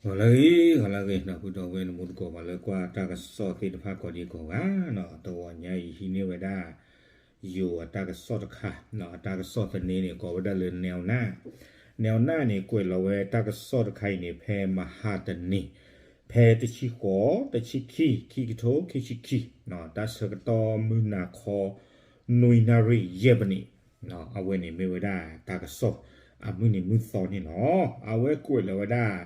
ဂီၤလၢအဂ့ၤ ဂီၤလၢအဂ့ၤ ဒီပုၢ်ဒီဝဲၢ် နမူတကိး ပှၤလၢကွၢ်တၢ်ကစီၣ်သ့ၣ်တဖၣ်ကိးဒံကိးဂၤ, တဂီၤညါအံၤဟံးန့ၢ်ဝဲဒၣ် ယိၤအတၢ်ကစီၣ်တခါ, အတၢ်ကစီၣ်သန့န့ၣ် ကိးဝဲဒၣ်လၢ Newna, Newna န့ၣ် ကွဲးလီၤဝဲတၢ်ကစီၣ်တခါအံၤန့ၣ် ဖဲမဟါတနံၤ, ဖဲတဆံဃိး တဆံခံ ခံကထိခံဆံခံ, တၢ်ဆၢကတီၢ်မုၢ်နၤခီ နွံနၣ်ရံၣ်ယဲၢ်ပနံး, အဝဲန့ၣ်မ့ၢ်ဝဲဒၣ်တၢ်ကစီၣ် အမုၢ်နံၤမုၢ်သီန့ၣ်လီၤ. အဝဲကွဲးလီၤဝဲဒၣ်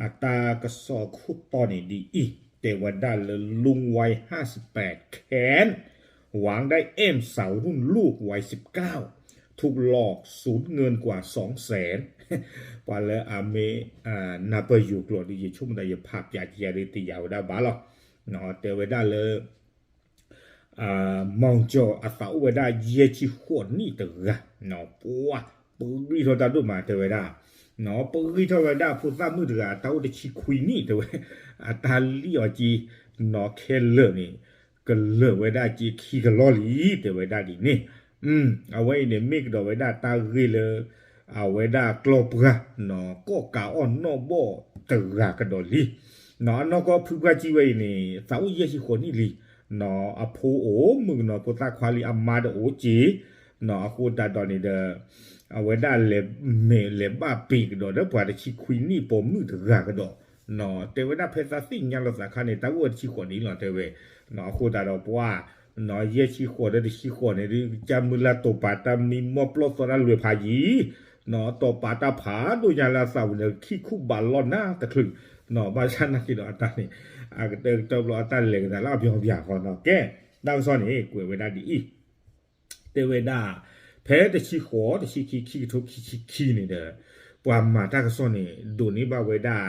အတၢ်ကစီၣ်အခိၣ်တီန့ၣ်ဒ်အံၤ, တဲဝဲဒၣ်လၢ ลุงวัยห้าสิบแปดแค้น หวังได้เอ็มสาวรุ่นลูกวัยสิบเก้า ถูกหลอกสูญเงินกว่าสองแสน, ပှၤလၢအမ့ၢ် နၢ်ပၢၢ်ယိၤကျိာ်ဒီး ယဆိကမိၣ်သး ယဖးပၠးကယၤဒီး တယာ်ဝဲဒၣ်ဘၣ်လီၤ. တဲဝဲဒၣ်လၢ မီၤကၠီၤအသးအိၣ်ဝဲဒၣ်ယဲၢ်ဆံဃိးနံၣ်တဂၤ, ပှၤ ပဂံၢ်ထီၣ်တၢ်ဒိၣ်မး တဲဝဲဒၣ်, ပဂံၢ်ထီၣ်ဝဲဒၣ်ဖိသၣ်မုၣ်တဂၤ အတၢ်အိၣ်တဆံခွံနံၣ် တဲဝဲ, အတၢ်လံၣ်အီၤက့ၤ နီၢ်ခဲလၢာ်န့ၣ် ကလၢာ်ဝဲဒၣ်က့ၤခံကလီၢ်လံ တဲဝဲဒၣ်ဒ်န့ၣ်. အဝဲအံၤန့ၣ် မ့ၢ်ကဒီးဝဲဒၣ်တၢ်ဂ့ၢ်လၢ အဝဲဒၣ်ကျီၢ်ပှၢ် နီၢ်ကီၢ်ကးအီၣ်နီၢ်ဘီၣ်တဂၤကဒီးလံ. နီၢ်အနီၢ်ကီၢ်ဖုပှၢ်ကံဝဲအံၤန့ၣ် သးအိၣ်ယဲၢ်ဆံဃိးနံၣ်လံ. နီၢ်အဖိအိၣ်မုၣ်ကနီၤဖိသၣ်ခွါလံ အမါဒီးအိၣ်က့ၤ, နီၢ်အဃိသတးဒီးန့ၣ်ဒီး အဝဲဒၣ်လဲၤမဲာ်လဲၤဘၣ်ပ့ၤကဒီးဒီးပှၤတဆံခွံနံၣ်ပိာ်မုၣ်တဂၤကဒီး. နီၢ်တဲဝဲဒၣ်ဖဲသးသ့ၣ်ညါလီၤသးခါန့ၣ် တၢ်အိၣ်ဝဲတဆံဃိးနံၣ်လီၤ တဲဝဲ. နီၢ်အဃိသတးဒီးပှၤ နီၢ်ယဲၢ်ဆံဃိးဒီးတဆံဃိးန့ၣ်ဒုး ကစၢ်မုၢ်လၢ်တိာ်ပာ်တၢ်မံမီၢ်ပျီၢ်သီတၢ်လွဲၤဖးယံၤ, နီၢ်တိာ်ပာ်တၢ်ဖးဒိၣ်ညါလၢအသးပူၤန့ၣ် ခံခူၣ်ဘးလီၢ်နၢ်တချုး, နီၢ်ဘၣ်ဆၣ်နာ်က့ၤဒီးအတၢ်န့ၣ် အကတၢၢ်ကတၢၢ်ဘျီအတၢ်လဲၤကသးလၢအပျီပျီဃီ နီၢ်ကဲ တၢ်ကစီၣ်န့ၣ် ကွဲးဝဲဒၣ်ဒ်အံၤ တဲဝဲဒၣ် ဖဲတဆံဃိး တဆံခံ ခံကထိခံဆံခံန့ၣ်ဒီး ပှၤမၤတၢ်ကစီၣ်န့ၣ် ဒိးန့ၢ်ဘၣ်ဝဲဒၣ်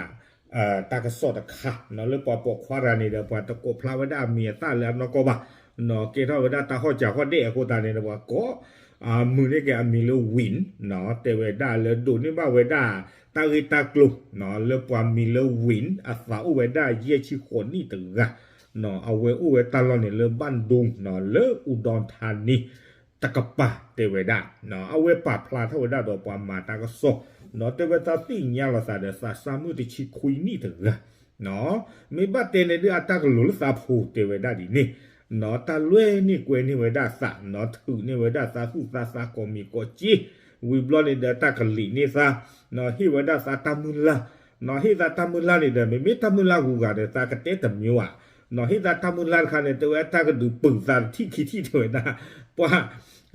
တၢ်ကစီၣ်တခါ နီၢ်လၢပှၤပိာ်ခွါတဂၤန့ၣ်ဒီး ပှၤတကိးဖျါဝဲဒၣ်အမံၤအသၣ်လၢအနီၢ်ကီၢ်ဘၣ်, နီၢ်ကဲထီၣ်ဝဲဒၣ်တၢ်ဟီၣ်စၢၤဟီၣ်ဒဲးအဃိသတးန့ၣ်ဒီး ပှၤကိး မုၢ်န့ၢ်က့ၤအမံၤလၢ Win, နီၢ်တဲဝဲဒၣ်လၢဒိးန့ၢ်ဘၣ်ဝဲဒၣ် တၢ်ဂ့ၢ်တၢ်ကျိၤ နီၢ်လၢပှၤမံၤလၢ Win အသးအိၣ်ဝဲဒၣ်ယဲၢ်ဆံဃိးနံၣ်တဂၤ, နီၢ် အဝဲအိၣ်ဝဲတၢ်လီၢ်န့ၣ်လၢဘၣ်ဒိ နီၢ် လၢအူဒီထါနံ တကပၤ တဲဝဲဒၣ်, နီၢ် အဝဲပာ်ဖျါထီၣ်ဝဲဒၣ်ဒီးပှၤမၤတၢ်ကစီၣ်, နီၢ် တဲဝဲသးသ့ၣ်ညါလီၤသးဒီး သးစၢ်မုၣ်တဆံခွံနံၣ်တဂၤ, နီၢ် မ့ၢ်ဘၣ်တဲန့ၣ်ဒုးအတၢ်ကလိၤလၢသးဖိ တဲဝဲဒၣ်ဒ်န့ၣ်, နီၢ် တၢ်လွဲန့ၢ်ကွဲန့ၢ်ဝဲဒၣ်သး, နီၢ် ထုးန့ၢ်ဝဲဒၣ်သးသူၣ်သးသးကိးမံၤကိးက့, ဝံၤဘျီန့ၣ်ဒီးတၢ်ကလံာ်န့ၢ်သး, နီၢ် ဟ့ၣ်ဝဲဒၣ်သးတၢ်မုၢ်လၢ်, နီၢ် ဟ့ၣ်သးတၢ်မုၢ်လၢ်န့ၣ်ဒီး မ့မ့ၢ်တၢ်မုၢ်လၢ်ဂုၤဂၤဒီး သးကတဲတမံၤဘၣ်, နီၢ် ဟ့ၣ်သးတၢ်မုၢ်လၢ်တခါန့ၣ် တဲဝဲတၢ်ကဒုးပုာ်သးတထံၣ်ခံထံၣ် တဲဝဲဒၣ်, ပှၤ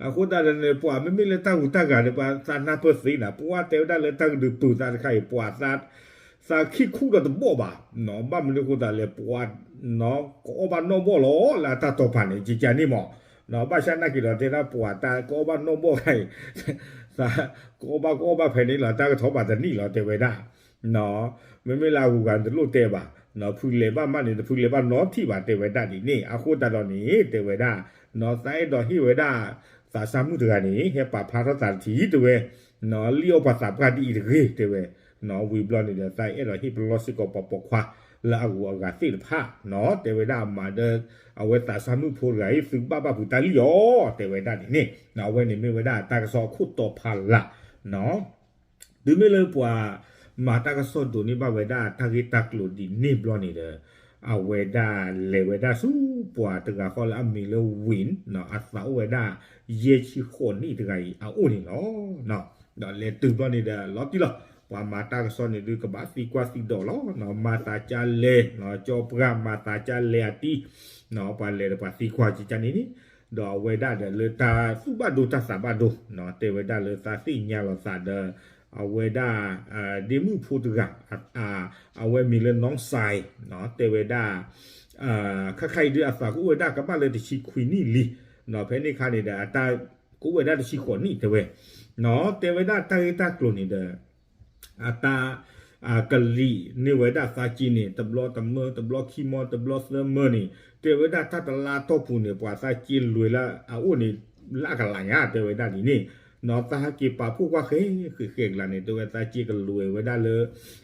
အဃိသတးဒီးန့ၣ် ပှၤမ့မ့ၢ်လၢတၢ်ဂုၤတၢ်ဂၤဒီး ပှၤသးနၢ်ပၢၢ်သ့နၤ, ပှၤတဲဝဲဒၣ်လၢတၢ်ကဒုးပုာ်သးတခါအံၤ ပှၤ သးခံခူၣ်ဒီးတဘီၣ်ဘၣ်, နီၢ် ဘၣ်မနုၤအဃိသတးလဲၣ် ပှၤ နီၢ် ကအီၣ်ဘၣ်နီၣ်ဘီၣ်လီၤ လၢအတၢ်တီၤပာ်န့ၣ် ကကန့ၣ်မး, နီၢ် ဘၣ်ဆၣ်နာ်က့ၤဒီးတဲဒၣ်ပှၤတၢ်ကအီၣ်ဘၣ်နီၣ်ဘီၣ်ခါအံၤ သးကအီၣ်ဘၣ်ကအီၣ်ဘၣ်ဖဲန့ၣ်လီၤ တၢ်ကထီၣ်ဘၣ်တနံၣ်လီၤ တဲဝဲဒၣ်, နီၢ် မ့မ့ၢ်လၢအဂုၤဂၤတလိၣ်တဲဘၣ်, နီၢ် ဖုလဲၤဘၣ်မးန့ၣ် တဖုလဲၤဘၣ်နီတထံၣ်ဘၣ် တဲဝဲဒၣ်ဒ်န့ၣ်, အဃိသတးဒီးန့ၣ် တဲဝဲဒၣ်, နီၢ် သးအဲၣ်ဒိးဟ့ၣ်ဝဲဒၣ် သးစၢ်မုၣ်တဂၤန့ၣ် ဟဲပာ်ဖျါထီၣ်သးတထံၣ် တဲဝဲ, နီၢ် လံၣ်အီၣ်ပှၤသးပှၢ်ဒ်အံၤတဂ့ၤ တဲဝဲ, နီၢ် ဝံၤဘျီန့ၣ်ဒီး သးအဲၣ်ဒိးဟ့ၣ်ပလီၢ်စ့ၢ်ကီးပှၤပိာ်ခွါ လၢအဂုၤအဂၤသ့ၣ်တဖၣ်, နီၢ် တဲဝဲဒၣ်အမၤဒီး အဝဲသးစၢ်မုၣ်ဖိတဂၤအံၤ သုကဘၣ်ဘၣ်ဖုးတၢ်လံၣ်အီၤ တဲဝဲဒၣ်ဒ်န့ၣ်, အဝဲန့ၣ်မ့ၢ်ဝဲဒၣ်တၢ်ကစီၣ်အခိၣ်တီဖးလၢ်, နီၢ် တုၤမ့ၢ်လၢပှၤမၤတၢ်ကစီၣ်ဒိးန့ၢ်ဘၣ်ဝဲဒၣ်တၢ်ဂ့ၢ်တၢ်ကျိၤဒ်န့ၣ်ဘျီန့ၣ်ဒီး အဝဲဒၣ်လဲၤဝဲဒၣ်ဆူပှၤတဂၤဃီလၢအမံၤလၢ Win, နီၢ် အသးအိၣ်ဝဲဒၣ် ယဲၢ်ဆံဃိးနံၣ်တဂၤအံၤအအိၣ်န့ၣ်လီၤ. ဒီးလဲၤတုၤဘျီန့ၣ်ဒီး လီၤတံၢ်လီၤ ပှၤမၤတၢ်ကစီၣ်န့ၣ်ဒုး ကဘၣ်သံကွၢ်သံဒိးလီၤ, နီၢ် မၤသးကလဲၤ, နီၢ် ကၠီပှၢ်မၤသးကလဲၤအတံၤ, နီၢ် ပှၤလဲၤဒီးပှၤသံကွၢ်ကကန့ၣ်န့ၣ်, ဒီးအဝဲဒၣ်ဒီးလၢတၢ်သူၣ်ဘၣ်ဒိတၢ်သးဘၣ်ဒိ, နီၢ် တဲဝဲဒၣ်လၢသးသ့ၣ်ညါလီၤသးဒီး အဝဲဒၣ် ဒ့မုၣ်ဖိတဂၤ, အဝဲမံၤလၢ နီၢ်စဲး, နီၢ် တဲဝဲဒၣ် ခါခါအံၤဒုးအသးကအိၣ်ဝဲဒၣ်ကဘၣ်လၢတဆံခွံနံၣ်လံ, နီၢ် ဖဲန့ၣ်ခါန့ၣ်ဒီး အတၢ်ကအိၣ်ဝဲဒၣ်တဆံဃိးနံၣ်တဲဝဲ, နီၢ် တဲဝဲဒၣ်တၢ်ဂ့ၢ်တၢ်ကျိၤန့ၣ်ဒီး အတၢ် ကလံာ်န့ၢ်ဝဲဒၣ်သးက့န့ၣ် တဘျီတမၢ တဘျီခံမၢ တဘျီသၢမၢန့ၣ် တဲဝဲဒၣ်တၢ်တလါတီၢ်ပူၤန့ၣ် ပှၤသးက့လွဲၤလၢအအိၣ်န့ၣ် လၢအကလးညါ တဲဝဲဒၣ်ဒ်န့ၣ်, နီၢ် သးဟဲက့ၤပာ်ဖှိၣ်ကွၢ်ဃဲဃဲဃဲကလးန့ၣ် တဲဝဲသးက့ကလွဲၤဝဲဒၣ်လၢ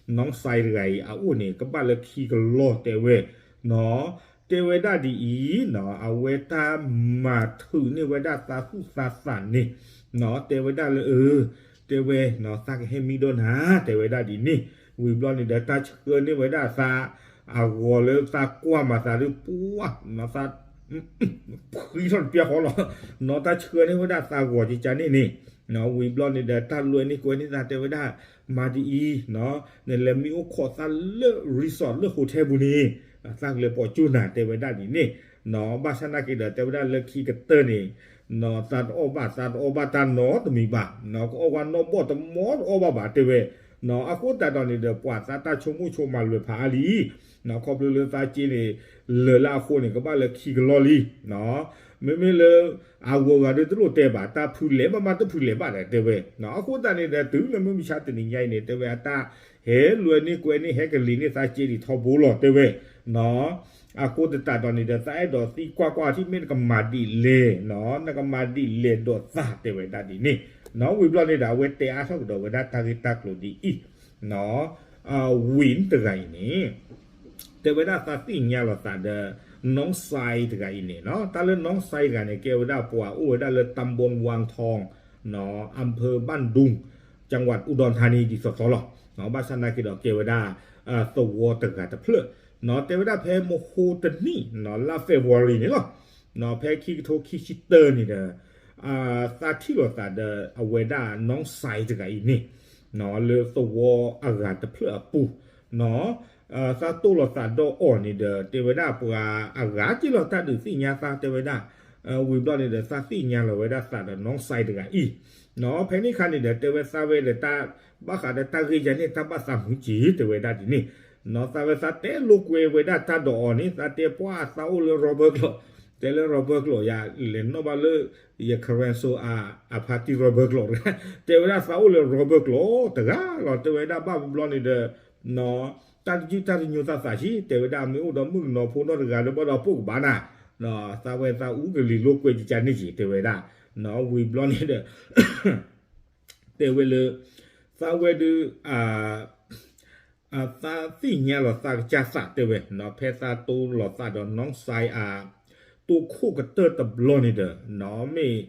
နီၢ်စဲးတဂၤအံၤအအိၣ်န့ၣ် ကဘၣ်လၢခံကလီၢ်တဲဝဲ, နီၢ် တဲဝဲဒၣ်ဒ်အံၤ, နီၢ် အဝဲတၢ်မၤထုးန့ၢ်ဝဲဒၣ်သးသူၣ်သးသးန့ၣ်, နီၢ် တဲဝဲဒၣ်လၢ အၢ တဲဝဲ နီၢ် သးကဟဲမံဒီးနၤ တဲဝဲဒၣ်ဒ်န့ၣ်, ဝံၤဘျီန့ၣ်ဒီး တၢ်ဆှၢန့ၢ်ဝဲဒၣ်သး အဂီၤလၢသးကွၢ်မၤသးဒုးပှၢ် သး ဖှံထီၣ်တပျၢ်ဃီလီၤ. နီၢ်တၢ်ဆှၢန့ၢ်ဝဲဒၣ်သးဂီၤကကါန့ၣ်န့ၣ် ဝံၤဘျီန့ၣ်ဒီး တၢ်လွဲန့ၢ်ကွဲန့ၢ်သးတဲဝဲဒၣ် မၤဒ်အံၤ နလဲၤမံအိၣ်ခိးသးလၢ resort လၢ hotel ပူၤန့ၣ် သးကလဲၤပိာ်ကၠိနၤတဲဝဲဒၣ်ဒ်န့ၣ် ဘၣ်ဆၣ်နာ်က့ဒီး တဲဝဲဒၣ်လၢခံကတၢၢ်န့ၣ် သးတအီၣ်ဘၣ် သးတအီၣ်ဘၣ်တၢ်နီတမံၤဘၣ် ကအီၣ်ဝဲနီၣ်ဘီၣ်တမီတအီၣ်ဘၣ်ဘၣ်တဲဝဲ အဃိသတးဒီးန့ၣ်ဒီး ပှၤသးတၢ်ဆိကမိၣ်ဆိကမးလွဲၢ်ဖးအါလံ ခီဖျိလၢသးစ့န့ၣ် လၢာ်လၢအဃိန့ၣ် ကဘၣ်လၢခံကလီလံ မ့မ့ၢ်လၢ အဂီၤဂၤဒုးတလိၣ်တဲဘၣ် တၢ်ဖုလဲၤဘၣ်မးတဖုလဲၤဘၣ်ဒီးတဲဝဲ အဃိသတးန့ၣ်ဒီး တုၤလၢမုၢ်မဆါတနံၤညါအံၤန့ၣ် တဲဝဲအတၢ်ဟဲလွဲန့ၢ်ကွဲန့ၢ်ဟဲကလံၤန့ၢ်သးစ့ဒံးထီဘိလီၤတဲဝဲ အဃိသတးဒီးန့ၣ်ဒီး သးအဲၣ်ဒိးသံကွၢ်ကွၢ်ထံၣ်မ့ၢ်နကမၤဒ်လဲၣ် နကမၤဒ်လဲၣ်ဒီးသးတဲဝဲဒၣ်ဒ်န့ၣ် ဝံၤဘျီန့ၣ်ဒီး အဝဲတဲအါထီၣ်ကဒီးဝဲဒၣ်တၢ်ဂ့ၢ်တၢ်ကျိၤဒ်အံၤ ဝံၤတဂၤအံၤန့ၣ် တဲဝဲဒၣ်သးသ့ၣ်ညါလီၤသးဒီး နီၢ်စဲတဂၤအံၤန့ၣ် တၢ်လၢနီၢ်စဲတဂၤန့ၣ် ကဲဝဲဒၣ်ပှၤအိၣ်ဝဲဒၣ်လၢ ตำบลวังทอง อำเภอบ้านดุง จังหวัดอุดรธานี ဒ်သိးသိးလီၤ. ဘၣ်ဆၣ်နာ်က့ဒီးကဲဝဲဒၣ် သဝီတဂၤတဖျၢၣ် တဲဝဲဒၣ်ဖဲမဟိတနံၣ် လါ February န့ၣ်လီၤ. ဖဲခံကထိခံဆံတၢန့ၣ်ဒီး သးထံၣ်လိာ်သးဒီးအဝဲဒၣ်နီၢ်စဲတဂၤအံၤန့ၣ် လၢသဝီအဂၤတဖျၢၣ်အပူၤ သးတိၢ်လိာ်သးဒီးအီၤန့ၣ်ဒီး တဲဝဲဒၣ်ပှၤအဂၤက့လီၤတၢ်ဒုးသ့ၣ်ညါသးတဲဝဲဒၣ် ဝံၤဘျီန့ၣ်ဒီး သးသ့ၣ်ညါလီၤဝဲဒၣ်သးဒီးနီၢ်စဲတဂၤအံၤ ဖဲန့ၣ်ခါန့ၣ်ဒီး တဲဝဲသးဝဲဒီးတၢ် ဘၣ်ဃးဒီးတၢ်ဂ့ၢ်ယၤန့ၣ် တၢ်ဘၣ်သးမုာ်က့ၤတဲဝဲဒၣ်ဒ်န့ၣ် သးဝဲသးတဲလိာ်ကွဲဝဲဒၣ်တၢ်ဒီးအီၤန့ၣ် သးတဲပှၢ်သးအိၣ်လၢ rubber ကျိး တဲလၢ rubber ကျိးယၤ လဲၤနီၣ်ဘၣ်လၢ ယ ခရၢၣ်စိအ အဖါတံၢ် rubber ကျိးတဂၤ တဲဝဲဒၣ်သးအိၣ်လၢ rubber ကျိးတဂၤလီၤ တဲဝဲဒၣ်ဘၣ်ဘျီန့ၣ်ဒီး တၢ်တယုၢ်တၢ်တညိသးသးဆံး တဲဝဲဒၣ်မ့ၢ်အိၣ်ဒီးမုၣ်ကနီၤဖိနီၢ်တဂၤဒီးဘၣ်ဒီးပိာ်ကဘၣ်နၤ သးဝဲသးအူကလံၤလိာ်ကွဲကကန့ၣ်က့ၤ တဲဝဲဒၣ် ဝံၤဘျီန့ၣ်ဒီး တဲဝဲလၢ သးဝဲဒုး သးသ့ၣ်ညါလီၤသးကစၢ်သးတဲဝဲ ဖဲသးတိၢ်လိာ်သးဒီးနီၢ်စဲအ တိၢ်ခိၣ်ကတၢၢ်တဘျီန့ၣ်ဒီး မ့ၢ်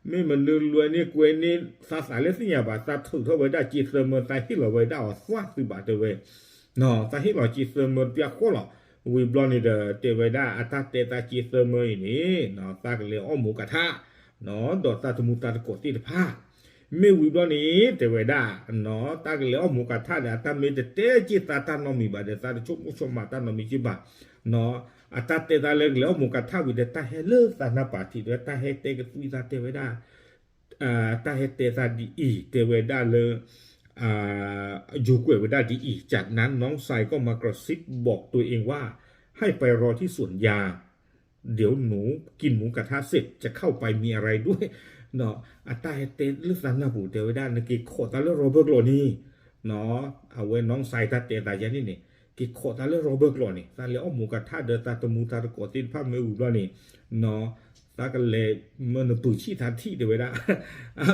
မ့ၢ်မနုၤလွဲန့ၢ်ကွဲန့ၢ်သးသးလၢသ့ၣ်ညါဘၣ် သးထုးထီၣ်ဝဲဒၣ်စ့သၢမၢ သးဟ့ၣ်လီၤဝဲဒၣ်အီၤသွၣ်သုဘၣ်တဲဝဲ သးဟ့ၣ်လီၤစ့သၢမၢတပျၢ်ဃီလီၤ ဝံၤဘျီန့ၣ်ဒီး တဲဝဲဒၣ်အတၢ်တဲသးစ့သၢမၢအံၤန့ၣ် သးကလဲၤအီၣ်မူကထၣ် ဒီးသးတမူသးတကိးသ့ၣ်တဖၣ် မ့ၢ်ဝံၤဘျီန့ၣ် တဲဝဲဒၣ် တၢ်ကလဲၤအီၣ်မူကထၣ်ဒီး အတၢ်မ့ၢ်တတဲက့ၤသးတၢ်နီတမံၤဘၣ်ဒီး သးတဆိကမိၣ်ဆိကမးတၢ်နီတမံၤက့ၤဘၣ် အတၢ်တဲသးလၢကလဲၤအီၣ်မူကထၣ်ဝံၤဒီး တၢ်ဟဲလၢသးနၢ်ပၤထံးဒီး တၢ်ဟဲတဲကသွံသးတဲဝဲဒၣ် တၢ်ဟဲတဲသးဒ်အံၤ တဲဝဲဒၣ်လၢ ယိၤကွဲးဝဲဒၣ်ဒ်အံၤ จากนั้นน้องชายก็มากระซิบบอกตัวเองว่า ให้ไปรอที่สวนยาง เดี๋ยวหนูกินหมูกระทะเสร็จจะเข้าไปมีอะไรด้วย အတၢ်ဟဲတဲလၢသးနၢ်ပူၤ တဲဝဲဒၣ် နက့ၤခိးသးလၢ rubber ကျိးန့ၣ် အဝဲနီၢ်စဲတၢ်တဲသးယဲန့ၣ်န့ၣ် က့ၤခိးသးလၢ rubber ကျိးန့ၣ် သးလဲၤအီၣ်မူကထၣ်ဒီးသးတမူသးတကိးသ့ၣ်တဖၣ်မ့ၢ်ဝံၤဘျီန့ၣ် သးကလဲၤမၢနပုာ်ဆံၣ်သးထံၣ်တဲဝဲဒၣ်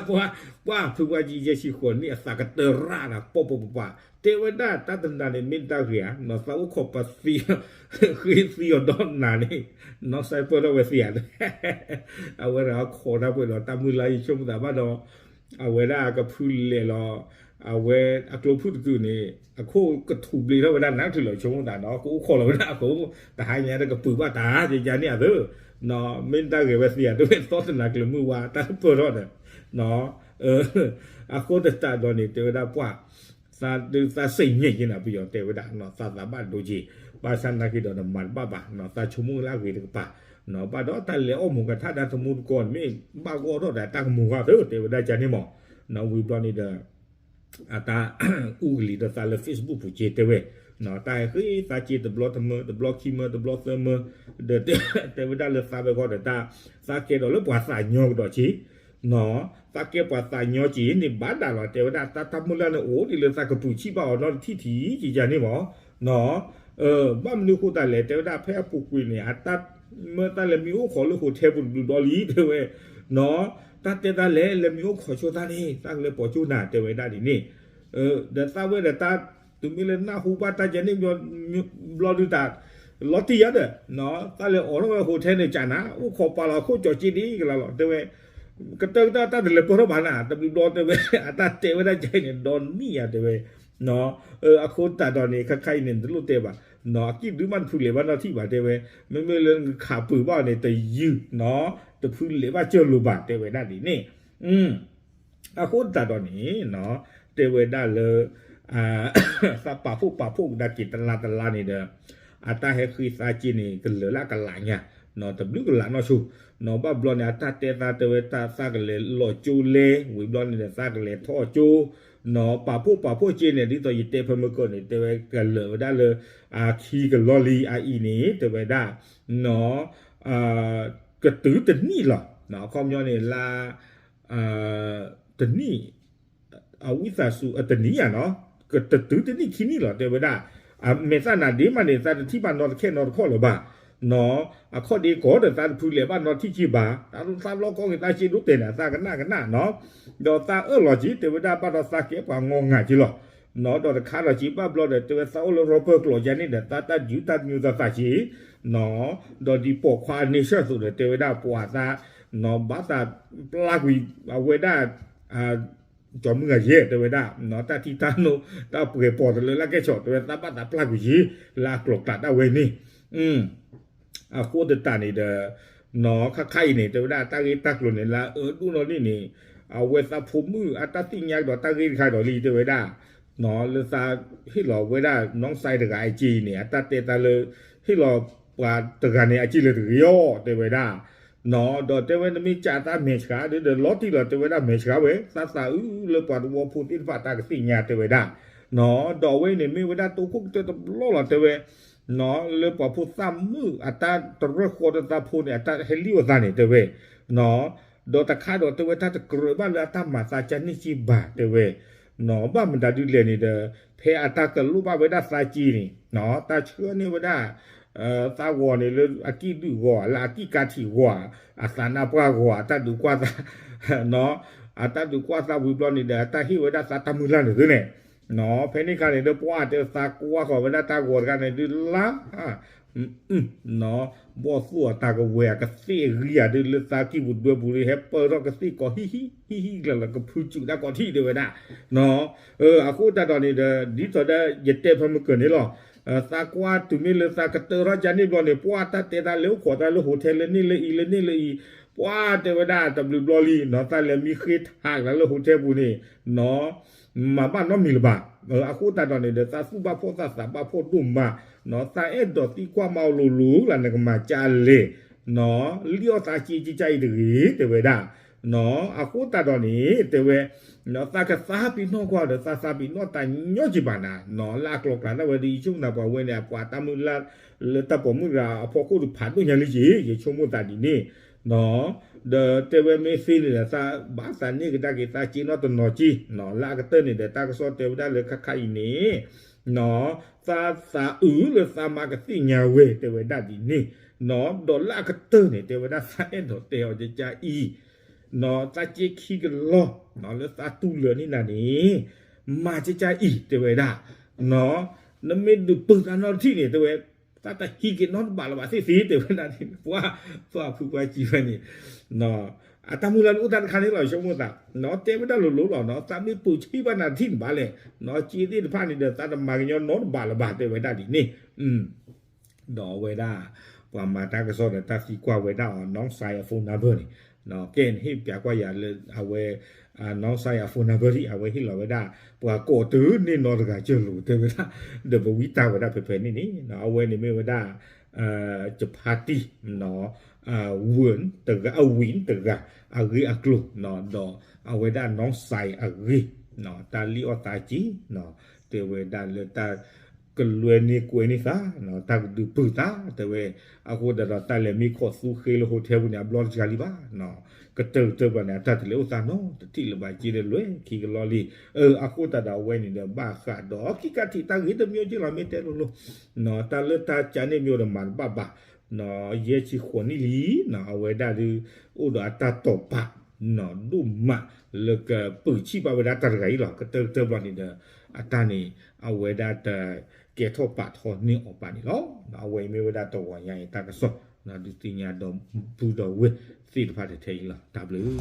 ပှၢ် ပှၢ်ဖုပှၢ်ကံယဲၢ်ဆံဃိးနံၣ် အသးကတၢၢ်ရၣ်ဒီး ပှၢ်ပှၢ်ပှၢ်ပှၢ် တဲဝဲဒၣ်တၢ်တနၤန့ၣ် မ့ၢ်တၢ်ဂ့ၤဧါ သးအိၣ်ခိးပသံ ဃ့သံအီၤဒီးနၤန့ၣ် နီၢ်စဲပၢၢ်ထီၣ်ဝဲသံဧါ အဝဲဒၣ်ခိးတၢ်ပှဲၤဒီးတၢ်မုၢ်လၢ်ယဆိကမိၣ်သးဘၣ်ဒီး အဝဲဒၣ်ကဖုလဲၤလီၤ အဝဲအကျိဖုၣ်တကုာ်န့ၣ် အခိၣ်ကထူးဘျ့ထီၣ်ဝဲဒၣ်နးချုးလီၤဆိကမိၣ်သးဒီး ကအိၣ်ခိးလီၤဝဲဒၣ်အခိၣ် တဟါညါတကပၤဘၣ်တၢ် ယယါန့ၣ်အသၢ မ့ၢ်တၢ်ဂ့ၤဝဲသံဧါ တဲဝဲသီတနၤကျၢၤမုၢ်ဝါ တၢ်ပၢၢ်ထီၣ်ဒီး အဃိသတးဒီးန့ၣ် တဲဝဲဒၣ်ပှၢ် သးဒုးသးစံးညဲက့ၤနၤ ပယီၤတဲဝဲဒၣ် သးသးဘၣ်ဒိက့ၤ ဘၣ်ဆၣ်နာ်က့ဒီးနမၤတဘၣ်ဘၣ် သးဆိကမိၣ်လၢအဂ့ၤတကပၤ ဘၣ်ဒီးတၢ်လဲၤအီၣ်မူကထၣ်ဒီးတမူတကိးန့ၣ် မ့ၢ်ဘၣ်ဂီၢ်ထီၣ်ဒီးတၢ်ကမူၤဂၤသၢ တဲဝဲဒၣ်ကန့ၣ်မး ဝံၤဘျီန့ၣ်ဒီး အတၢ်အူကလံၤဒီးသးလၢ Facebook ပူၤက့ၤတဲဝဲ တၢ်ဟဲဃ့သးက့ၤတဘျီတမၢ တဘျီခံမၢ တဘျီသၢမၢ ဒီးတဲဝဲဒၣ်လၢသးဝဲဃီဒီးတၢ် သးကဲဒီးလၢပှၤသးညီကဒီးက့ၤ သးကဲပှၤသးညီက့ၤန့ၣ်ဘၣ်ဒၣ်လီၤ တဲဝဲဒၣ် တၢ်တၢ်မုၢ်လၢ်န့ၣ် အိၣ်ဒ်လၢသးကပုာ်ဆံၣ်ဘၣ်အီၤနီတထံၣ်ထံၣ်ကယၤန့ၣ်မး ဘၣ်မနုၤဃိသးလဲၣ် တဲဝဲဒၣ်ဖဲအပူၤကွံာ်န့ၣ် အတၢ်မၢတၢ်လဲၤမံအိၣ်ခိးလၢ hotel ပူၤတဘျုးဘျီလံ တဲဝဲ တၢ်တဲတၢ်လဲၤ လဲၤမံအိၣ်ခိးဆိသးန့ၣ် သးကလဲၤပိာ်ကၠိနၤ တဲဝဲဒၣ်ဒ်န့ၣ် ဒီးသးဝဲဒီးတၢ် တုၤမ့ၢ်လၢနၢ်ဟူဘၣ်တၢ်ယဲန့ၣ် ဘျီဒုးတၢ် လီၤတံၢ်ယါဒီး သးလဲၤအိးထီၣ်ဝဲ hotel န့ၣ်ကနၤ အိၣ်ခိးပာ်လီၤခိၣ်ကၠီၤက့ဒ်ကလါလီၤ တဲဝဲ ကတၢၢ်ကတၢၢ်တၢ်တလဲၤပၢၢ်ထီၣ်ဘၣ်နၤ တဘျုးဘျီတဲဝဲ အတၢ်တဲဝဲဒၣ်ကဲန့ၣ် ဒီနံၣ်ယါတဲဝဲ အဃိသတးဒီးန့ၣ် ခါခါအံၤန့ၣ် နတလိၣ်တဲဘၣ်, အကံၣ်ဒုမး တဖုလဲၤဘၣ်နီတထံၣ်ဘၣ် တဲဝဲ, မ့မ့ၢ်လၢနကခးပၢၤဘၣ်အီၤန့ၣ် တယုၢ်, တဖုလဲၤဘၣ်ကၢၢ်လိာ်ဘၣ် တဲဝဲဒၣ်ဒ်န့ၣ်. အဃိသတးဒီးန့ၣ် တဲဝဲဒၣ်လၢ သးပာ်ဖှိၣ်ပာ်ဖှိၣ်ကဒါက့ၤတလါတလါန့ၣ်ဒီး အတၢ်ဟဲဃ့သးက့န့ၣ် ကလၢာ်လၢအကလးညါ, တဘျုးကလးနီၢ်ဆိ, ဘၣ်ဘျီန့ၣ် အတၢ်တဲသးတဲဝဲတၢ်သးကလဲၤလီၤကၠိလဲ, ဝံၤဘျီန့ၣ်ဒီး သးကလဲၤထီၣ်ကၠိ, ပာ်ဖှိၣ်ပာ်ဖှိၣ်က့န့ၣ် ဒ်သိးယတဲဖဲမုၢ်ကီၢ်န့ၣ် တဲဝဲကလၢာ်ဝဲဒၣ်လၢ အခံကလီလံအအံၤန့ၣ် တဲဝဲဒၣ် ကတုၤတနံၣ်လီၤ. အခီပညီန့ၣ် လါ တနံၣ် အဝံသးစူၤ တနံၣ်ဧါနီၤ, ကတတုၤတနံၣ်ခံနံၣ်လီၤ တဲဝဲဒၣ်. မဲာ်သၣ်နၤဒ့မးန့ၣ် သးတထံၣ်ဘၣ်နီတခီၣ်နီတခီၣ်လၢၤဘၣ်, အခီၣ်ဒ့ကီးဒီး သးတဖုလဲၤဘၣ်နီတထံၣ်က့ဘၣ်, သးဘျီကီက့ၤသးက့ဒိၣ်တဲာ်န့ၣ် အသးကနၣ်ကနၣ်နီၤ, ဒီးသးအၢၣ်လီၤက့ တဲဝဲဒၣ် ဘၣ်ဒီးသးကဲပှၤငီငၤက့လီၤ. ဒီးတခါဒီးက့ ဘၣ်ဘျီဒီး တဲဝဲသးအိၣ်လၢရီပၢၢ်ကျိာ်ယါန့ၣ်ဒီး သးတၢ်ယူးတၢ်ညိသးသးက့ ဒီးဒ်ပိာ်ခွါအန့ဆၢၣ်အသိးဒီး တဲဝဲဒၣ်ပှၤသး ဘၣ်သးပျၢ်ကွံာ် အဝဲဒၣ် ကၠီမုၢ်ဂၤယဲၢ် တဲဝဲဒၣ် တၢ်ထံတၢ်နိ တၢ်ပှဲၤပိာ်တလၢလၢကဲဆီၣ် တဲဝဲ သးဘၣ်သးပျၢ်ကွံာ်ယ့ လၢအကျိၤကျးဒၣ်ဝဲန့ၣ်. အဃိသတးန့ၣ်ဒီး ခါခါအံၤန့ၣ် တဲဝဲဒၣ် တၢ်ဂ့ၢ်တၢ်ကျိၤန့ၣ် လၢအအၢဒိၣ်နီၢ်န့ၣ်န့ၣ် အဝဲသးဖိမုၣ်အတၢ်သ့ၣ်ညါဒီးတၢ်ဂ့ၢ်တခါဒီးလံ တဲဝဲဒၣ် လၢသးဟ့ၣ်လီၤဝဲဒၣ် နီၢ်စဲးတဂၤအစ့အံၤန့ၣ် အတၢ်တဲတၢ်လၢ ဟ့ၣ်လီၤပှၤတဂၤန့ၣ် အစ့လၢတဂ့ၤအီၤ တဲဝဲဒၣ် ဒီးတဲဝဲနမ့ၢ်ကးသးမဲာ်ဆှးဒီး လီၤတံၢ်လီၤ တဲဝဲဒၣ်မဲာ်ဆှးဝဲ သးသးအုးလၢပှၤသဝီဖိသ့ၣ်တဖၣ်တၢ်ကသ့ၣ်ညါ တဲဝဲဒၣ် ဒီးအဝဲအံၤန့ၣ် မ့ၢ်ဝဲဒၣ်တိခိၣ်ကတၢၢ်တဘျီလီၤ တဲဝဲ လၢပှၤဖိသၣ်မုၣ်အတၢ်တရၢၢ်ဃီဒီးသးဖိန့ၣ် အတၢ်ဟဲလံၣ်အီၣ်သးန့ၣ် တဲဝဲ ဒီးတခါဒီးတဲဝဲတၢ်တကြၢးဘၣ်လၢအတၢ်မၤသးကန့ၢ်စ့ဘၣ် တဲဝဲ ဘၣ်မတၤဒုလဲၣ်န့ၣ်ဒီး ဖဲအတၢ်ကလိၣ်ဘၣ်ဝဲဒၣ်သးက့န့ၣ် တၢ်ဆှၢန့ၢ်ဝဲဒၣ် သးဂီၤန့ၣ်လၢအကံၣ်ဒုးဂီၤ လၢအကံၣ်ကါထံးဂီၤ အသးနါပှၢ်ဂီၤ အတၢ်ဒုးကွၢ်သး အတၢ်ဒုးကွၢ်သးဝံၤဘျီန့ၣ်ဒီး အတၢ်ဟ့ၣ်ဝဲဒၣ်သးတၢ်မုၢ်လၢ်န့ၣ်သုန့ၣ် ဖဲန့ၣ်အခါန့ၣ်ဒီး ပှၤတဲသးကွၢ်ဃီၤဝဲဒၣ်တၢ်ဂီၤတခါန့ၣ်ဒုးလါ ဘီၣ်သိၣ်အတၢ်ကဝဲၤအကသ့ၣ်အဂံၢ်ဧါဒုး လၢသးကံၢ်ပူၤဒွဲပူၤဒုး ဟဲပၢၢ်ထီၣ်ကသ့ၣ်ကိးဟံၣ်ဟံၣ်ဟံၣ်ဟံၣ်ကျၢၤလၢကဖုစူးတၢ်ကိးထံၣ်တဲဝဲဒၣ် အဃိသတးဒီးန့ၣ်ဒီး ဒ်သိးဒီးယတဲဖဲမုၢ်ကၢၢ်န့ၣ်လီၤ. သးကွၢ်တုၤမ့ၢ်လၢသးကတၢၢ်ထီၣ်ကန့ၣ်ဘျီန့ၣ် ပှၤတၢ်တဲတၢ်လဲၤအိၣ်ခိးတၢ်လၢ hotel လၢန့ၣ်လၢအံၤ လၢန့ၣ်လၢအံၤ ပှၤတဲဝဲဒၣ်တဘျုးဘျီလံနီၤ သးလဲၤမံဃ့ထးကလၢ hotel ပူၤန့ၣ် မၤဘၣ်နီတမံၤလၢၤဘၣ်. အဃိသတးဒီးန့ၣ်ဒီး သးသူၣ်ဘၣ်ဖှီၣ်သးသးဘၣ်ဖှီၣ်ဒိၣ်မးနီၤ သးအဲၣ်ဒိးသံကွၢ်မၤလိၤလိၤလၢနကမၤကလဲၣ် လံၣ်အီၣ်သးက့ကကါအံၤတဂ့ၤ တဲဝဲဒၣ်. အဃိသတးဒီးန့ၣ် တဲဝဲ သးကသးပ့ၤနီၣ်ကွၢ်ဒီး သးသးပ့ၤနီၣ်တၢ်ညီက့ဘၣ်နၤနီၤ လၢအကျိၤကျးဒၣ်ဝဲဒီး ယဆိကမိၣ်သးပှၤဝဲန့ၣ် အပှၤတၢ်မုၢ်လၢ်လၢတၢ်ပိာ်မုၣ်တဂၤအဖီခိၣ်ဒီးဖးဒိၣ်ညါလံက့ၤ ယဆိကမိၣ်သးဒ်န့ၣ် ဒီးတဲဝဲမ့ၢ်သ့န့ၣ်ဒီး သးဘၣ်သးန့ၢ်ကဒါက့ၤသးက့နီတနီၤက့ လၢအကတၢၢ်န့ၣ်ဒီး တၢ်ကစီၣ်တဲဝဲဒၣ်လၢခါခါအံၤန့ၣ် သးသးအုးလၢသးမါကသ့ၣ်ညါဝဲ တဲဝဲဒၣ်ဒ်န့ၣ် ဒီးလၢအကတၢၢ်န့ၣ် တဲဝဲဒၣ်သးအဲၣ်ဒိးတဲအီၤကကအံၤ သးက့ခံကလီ လၢသးတူၢ်လၢာ်န့ၢ်နၤန့ၣ် မၤကကအံၤ တဲဝဲဒၣ် နမ့ၢ်ဒုးပုၢ်သးနီတထံၣ်န့ၣ် တဲဝဲ သးတဟံးက့ၤနီတဘးလၢၤဘၣ်သ့ၣ်သ့ၣ် တဲဝဲဒၣ်န့ၣ် ပှၤ ပှၤဖုပှၤကံဝဲန့ၣ် အတၢ်မုၢ်လၢ်အိၣ်တၢ်တခါန့ၣ်လီၤ ဆိကမိၣ်သး တဲဝဲဒၣ်လိၤလိၤလီၤ သးမ့ၢ်ပုၢ်ဆံးဘၣ်နၤတထံၣ်န့ၣ်ဘၣ်လဲၣ် က့သ့ၣ်တဖၣ်န့ၣ်ဒီး သးတမၤကညီနီတဘးလၢၤဘၣ် တဲဝဲဒၣ်ဒ်န့ၣ် ဒီးအဝဲဒၣ် ပှၤမၤတၢ်ကစီၣ်ဒီးတၢ်သံကွၢ်ဝဲဒၣ်အီၤ နီၢ်စဲးအ phone number န့ၣ် ကဲန့ၣ်ဟ့ၣ်ပျးကွၢ်ယၤလၢအဝဲ နီၢ်စဲးအ phone number ဒ် အဝဲဟ့ၣ်လီၤဝဲဒၣ် ပှၤကိးတုၤန့ၢ်နီတဂၤကၢၢ်လိာ် တဲဝဲဒၣ် ဒီးပဝံတၢ်ဝဲဒၣ်ဖဲဖဲန့ၣ်န့ၣ် အဝဲန့ၣ်မ့ၢ်ဝဲဒၣ် ကဖါတံၢ် ဝၢၢ်တဂၤ အဝံၣ်တဂၤ အဂ့ၢ်အကျိၤ ဒီးအဝဲဒၣ်နီၢ်စဲးအဂ့ၢ် တၢ်လံၣ်အီၣ်သးက့ တဲဝဲဒၣ်လၢတၢ်ကလွဲန့ၢ်ကွဲန့ၢ်သး တၢ်ကဒုးပုၢ်သး တဲဝဲ အဃိသတးဒီးတၢ်လဲၤမံခိးသူဃ့လၢ hotel ပူၤန့ၣ် အဘျီတစှၤလံဘၣ် ကတၢၢ်ကတၢၢ်ဘျီန့ၣ် အတၢ်တလဲၤအိၣ်သးနီတထံၣ်လၢၤဘၣ် က့ဒီးလွဲၢ်ခံကလီလံ အဃိသတးဒီးအဝဲန့ၣ်ဒီး ဘၣ်ဃးဒီးခံခါထံးတၢ်ဂ့ၢ်တမံၤက့လီၤ မ့ၢ်တဲလိၤလိၤ တၢ်လၢတၢ်ကန့ၣ်မ့ၢ်ဒီးမၤတဘၣ်ဘၣ် ယဲၢ်ဆံဃိးနံၣ်လံ အဝဲဒၣ်ဒုး အိၣ်ဒီးအတၢ်တိာ်ပာ် ဒိၣ်မး လၢကပုၢ်ဆံးဘၣ်ဝဲဒၣ်တၢ်တဂၤအံၤလီၤ ကတၢၢ်ကတၢၢ်ဘျီန့ၣ်ဒီး အတၢ်န့ၣ် အဝဲဒၣ်တကဲထီၣ်ပာ်ထီၣ်န့ၢ်အီၤဘၣ်န့ၣ်လီၤ အဝဲအံၤမ့ၢ်ဝဲဒၣ်တဂီၤညါအံၤတၢ်ကစီၣ် ဒုးသ့ၣ်ညါဒီပုၢ်ဒီဝဲၢ်သ့ၣ်တဖၣ်ထဲထဲအံၤလီၤ တၢ်ဘျုး